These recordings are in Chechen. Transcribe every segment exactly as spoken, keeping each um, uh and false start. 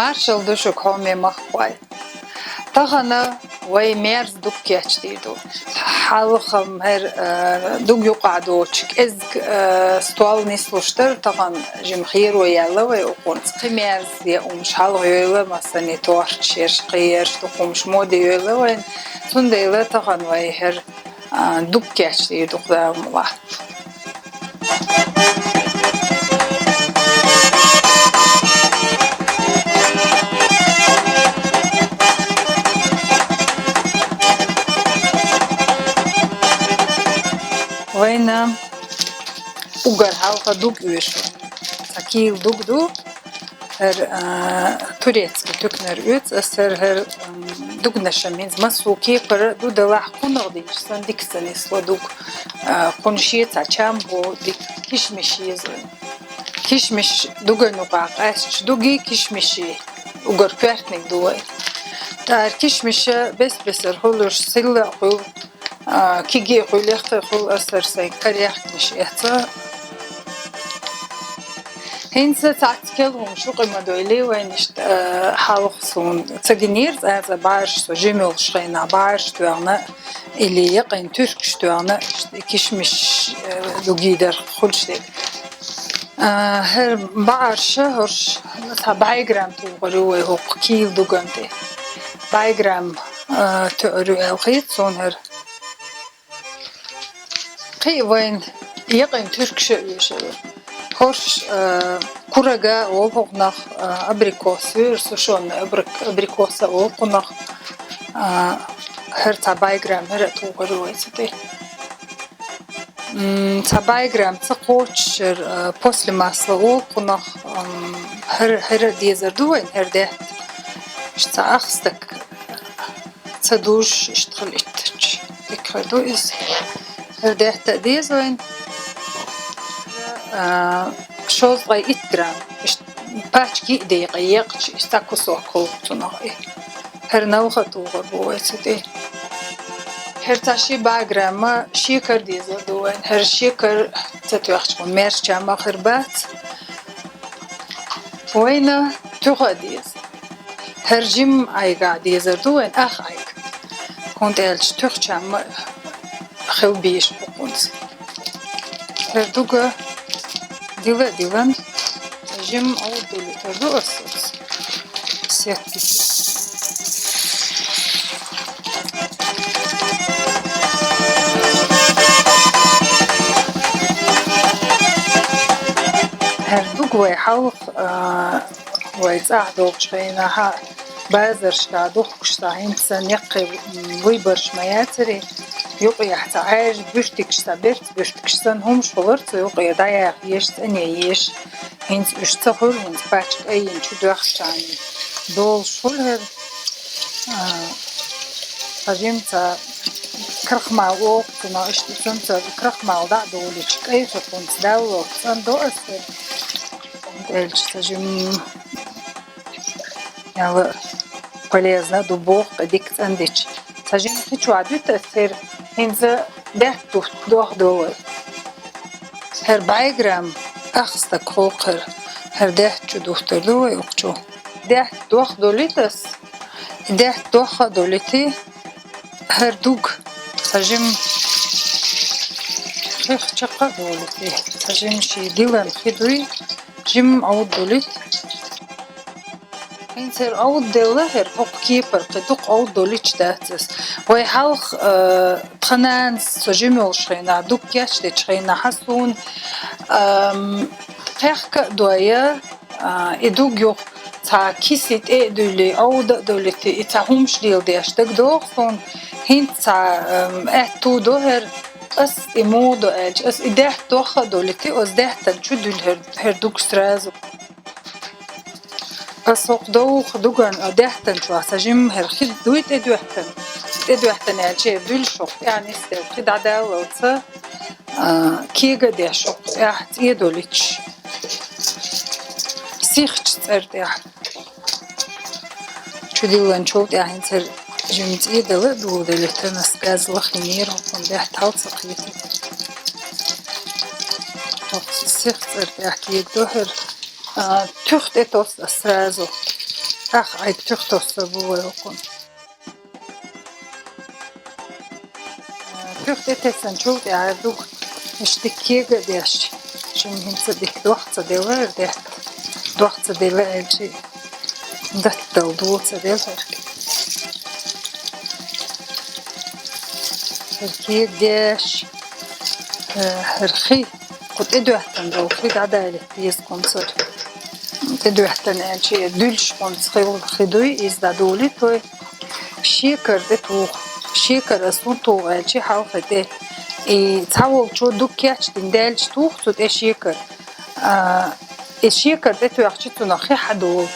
Маршал ду шуга, хьоме махкахой. Тахана вай мерза дуг кечдийр ду. Хьалха-м хӀара, э, дуг юкъахь доцуш кӀезиг, э, стол нислуш дара, тахана жимма херо яьлла вай укхунца. Кхин мерза я хӀумнаш хьалха йойла, масане, торт, шераш, кхин ерш дукха хӀумнаш моде йойла вайна. Цундела тахана вай хӀара, а, дуг кечдийр ду, Дала мукъ лахь. Вайна уггар хьалха дуг оьшу. Цхьа кийла дуг ду. ХӀара, а, турецкий туьканара оьцу ас хӀара, хӀара, м, дугнаш-м хӀинца массо а кепара ду, делахь кхунах динчу санна дика ца нисло дуг. А, кхунна шен цхьа чам бу дика, кишмиш еза вайна. Кишмиш дуган юкъахь къаьсташ дугий, кишмиший уггар коьртаниг ду вай. ТӀаккха кишмиша бес-бесара хуьлуш, силла а хуьлу, а, кегий а хуьлу, лекха а хуьлу, ас хӀара сайн караехканаш эцна. ХӀинца цхьацца кел хӀума шу къи ма дойли вайна иштта, а, хьалха суна ца гинера, цкъа-цкъа бӀараш со жима йолуш хенахь, бӀараш тоьхна, или якъин туьркаш тоьхна, иштта и кишмиш, а, дугий дарх хуьлуш дерг. А, хӀара бӀараш хӀорш цхьа бӀе грамм тухур ю вай хӀокху кийла дуган тӀе. БӀе грамм, а, туьур ю аьлла хета суна хӀара. Кхин а вайна якъин туьркаш а оьшу. ХӀорш, а, курага олу хӀокхунах, а, абрикос, сушёный абрик-, абрикоса олу кхунах, а, хӀара цхьа бӀе грамм хӀара а тухур ю вай цу тӀе. М, цхьа бӀе грамм ца кхочуш хӀара, а, после масла олу кхунах, м, хӀара, хӀара а дезар ду вайна, хӀара даьтта. Иштта цхьа ах стаг ца дужуш, иштта хила иттачу. Дика хир ду иза. ХӀара даьтта а деза вайна. А, шовзткъе итт грамм. Иштта пачка йиъ декъе екъча, иштта цхьа кусок хуьлу цунах и. ХӀара налха а тухур бу вай цу тӀе. ХӀара цхьа ши бӀе грамма шекар дезар ду вайна. ХӀара шекар ца тоьхча, хӀун мерза чам а хир бац. Вайна туьха а деза. ХӀара жимма Ӏайгахь дезар ду вайна, ах Ӏайг. ХӀунда аьлча туьха чам а хила безаш бу хӀинца. ХӀара дуга дила а дилан, жимма Ӏовдалийтар ду ас оцу сеткица. ХӀара дуг вай хьалха, а, вай цӀахь долчу хенахь базаршкахь духкуш санна, хӀинца санна яккхий, м, вуйбарш ма яцара, юкъехь цхьа Ӏаьржа буьртигаш санна, берц буьртигаш санна хӀумаш хуьлура цу юкъе, дӀаяха езаш, цӀанъян езаш. ХӀинца уьш ца хуьлу, хӀинца пачка айина чу доьхча долуш хуьлу хӀара. А, хьажа-м цхьа крахмал олу цунах, иштта цунца крахмал дӀа а долуьйтуш, кӀайн хӀокхунца даллалц цӀандо ас хӀара. Аьлча ца жимма яла полезно а ду боху, кхин дика цӀандича. Ца жимма кхин чохь дуьту ас хӀара, хӀинца даьтта ду, дохадо вай. ХӀара бӀе грамм ах стаг хӀокху хӀара, хӀара даьтта чу дуттур ду вай укху чу. Даьтта дохадолуьйту ас, и даьтта дохадолуьйту, хӀара дуг ца жимма хих чекх а долуьйту, ца жимма шен дилан хи дуй, жимма Ӏовдалуьйту. ХӀинца хӀара Ӏовдалла хӀара хӀокху кепара кхин дукха Ӏовдалуьйтуш дац ас. Вай хьалха, а, тхан нанас со жима йолуш хенахь, дуг кечдечу хенахь суна, ам, кхехка а дой, а, и дуг юха цхьа кисе тӀе а дуьллий, Ӏовда а долуьйтий, и цхьа хӀумаш леладеш дагадогӀу суна, хӀинца цхьа, ам, аьтту до хӀара, ас и муха до аьлча, ас и даьтта дохадолуьйтий, оцу даьттан чу дуьллу хӀара, хӀара дуг сразу. Ас хӀокху довха дуган, а, даьттан чохь ца жимма хӀара хи дуй тӀедоьттан. ТӀедоьттан аьлча, дуьллуш хӀокху тӀехь нисделла хи дӀадаллалц, а, кега а деш хӀокху тӀехь цӀе долуьйтуш. Сихачу цӀера тӀехь. Чудилланчул тӀаьхьа хӀинца хӀара жимма цӀе дала а дугӀу делийтан, ас кӀеззиг лахийнера, хӀокхунна даьтта хьал ца кхетира. ХӀокху сиха цӀера тӀехь кегадо хӀара. А, туьха тӀе тосу ас сразу. ТӀаккха Ӏайг туьха тоссаргба вай хӀокхунна. Туьха тӀетессачул тӀехьагӀа дуг иштта кега а деш, шин хӀинца дика дох ца делла хӀара даьтта. Дох ца делла аьлча, даттал дулла ца делла хӀара. ХӀара кега деш, э, хӀара хи, кху тӀедоьттина дола хи дӀадалийта деза хӀинцара. ТӀедоьттина аьлча, дуьллуш хӀинца хила хи дуй, иза дӀадолийта вай. Шекар тӀетоха. Шекар ас хӀунда тоха аьлча, хьалхе тӀе и цхьаволчо дуг кечдина даьлча тоха цу тӀе шекар. А, и шекар тӀетоьхча цунах хи хьадолу.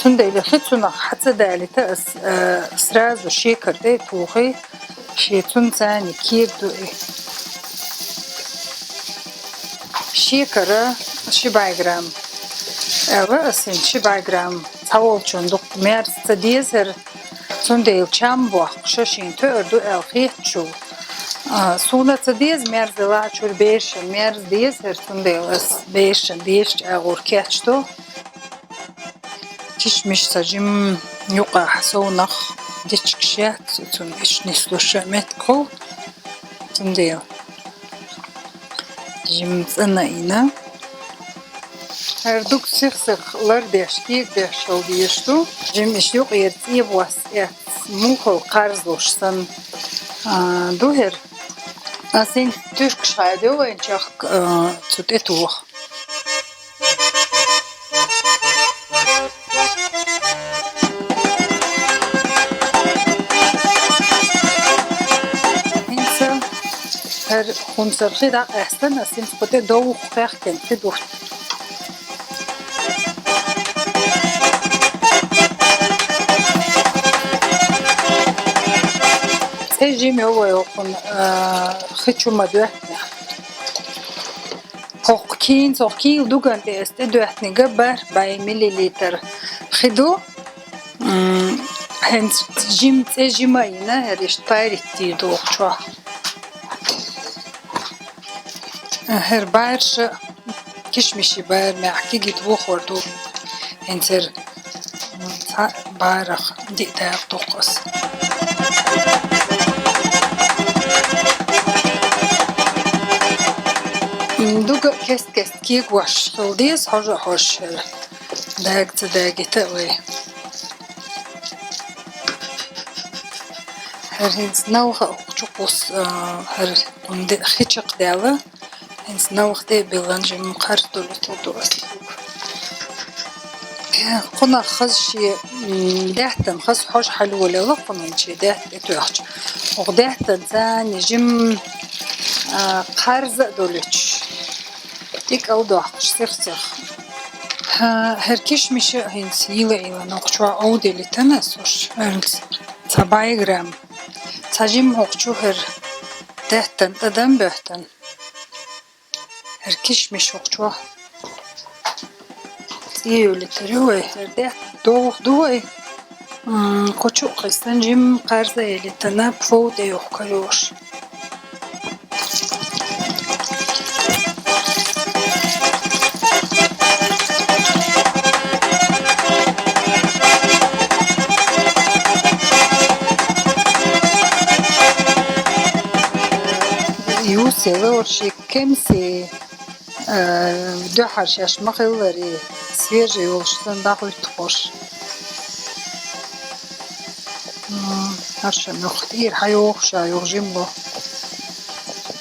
Цундела хи цунах хьа ца далийта ас, а, сразу шекар тӀе а тухий, шен цунца цхьана кег ду и. Шекара ши бӀе грамм. Аьлла ас хӀинца ши бӀе грамм. Цхьаволчунна дукха мерза ца дезара, цундела чам боккхуш шена тоьар ду аьлла хетачул. А, суна ца деза мерза, делахь чуьра берашна мерза дезара, цундела ас берашна дезачу агӀор кечдо. Кишмиш ца жимма юкъахь совнах дечигаш яц, цунна иштта нислуш а меттиг хуьлу. Цундела жимма цӀанйина. ХӀара дуг сих-сиха лардеш, кегадеш хила дезаш ду. Жимма иштта юкъера цӀе бос эцна, мухӀал кхарзалуш санна, а, ду хӀара. Ас хӀинца туьркаш хьайдо вайн чехка, а, цу тӀе тоха. ХӀинца хӀара хӀунцара хи дӀакъаьстина, ас хӀинца кху тӀе довха кхехкина хи ду. ЦӀе жима йо вай хӀокхунна, а, хи чу ма доьттина. ХӀокху кийна, цхьа кийла дуган тӀе ас тӀедоьттинарг бархӀ бӀе миллилитр хи ду. М, хӀинца жима, цӀе жима а йина, хӀара иштта парить дийр ду хӀокху чохь. ХӀара бараш а, кишмиши бара мягкий ги дохор ду. ХӀинца хӀара цхьа барах диъ дакъа доккху ас. М, дуга кест-кест кегош хила деза, хьожа а хьожуш хӀара. Дага ца дагийта а вай. ХӀара хӀинца налха а хӀокху чу кхуссу, а, хӀара кхунна де-, хи чекхдаьлла. ХӀинца налха тӀе а биллина, жимма кхарздалуьйтур ду ас. Кхунах хаза шен, м, даьттан хаза хьожа хьалаволавелла кхунна шен даьтта тӀетоьхча. ХӀокху даьттан цӀенна жимма, а, кхарза а долуьйтуш, дика а доккхуш, сих-сиха. ХӀа, хӀара кишмиш а хӀинца йила-йилина, хӀокху чохь овдалийтина ас уьш, хӀинца цхьа бӀе грамм. Цхьа жимма хӀокху чу хӀара даьттан тӀадам боьттина. ХӀара кишмиш хӀокху чохь цӀе йолуьйтур ю вай, хӀара даьтта довха ду вай. М, кху чу а кхиссина, жимма кхарза а ялийтина, плов тӀе юхка йолуш. Юсела оршик. Кемсийн, э, дуьххьара шаьш ма-хиллара, свежий йолуш санна дӀахӀуьттухуш. М, хӀара шен юха тӀера хьайохуш а юха жимма.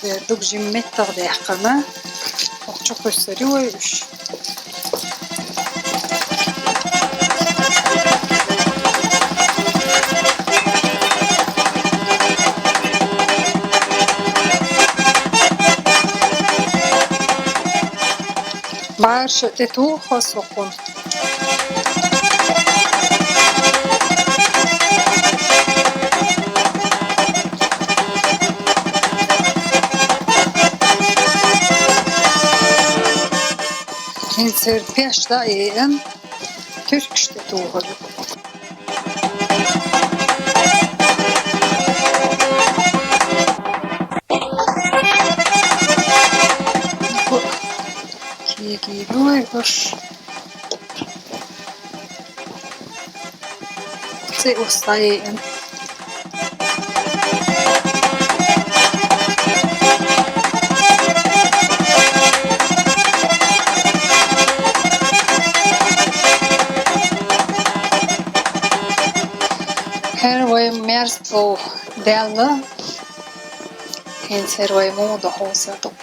Э, дуг жимма меттах даьккхина. ХӀокху чу кхуьссур ю вай уьш. Бараш а тӀетуху хӀокхунна. ХӀинца хӀара пеш дӀаэцна, туьркаш тӀетухур ю. Кеги дуй хӀорш. Ди устаен. Хэр вай мерзлу дела. Хэнсэр вай муу дохоса тук.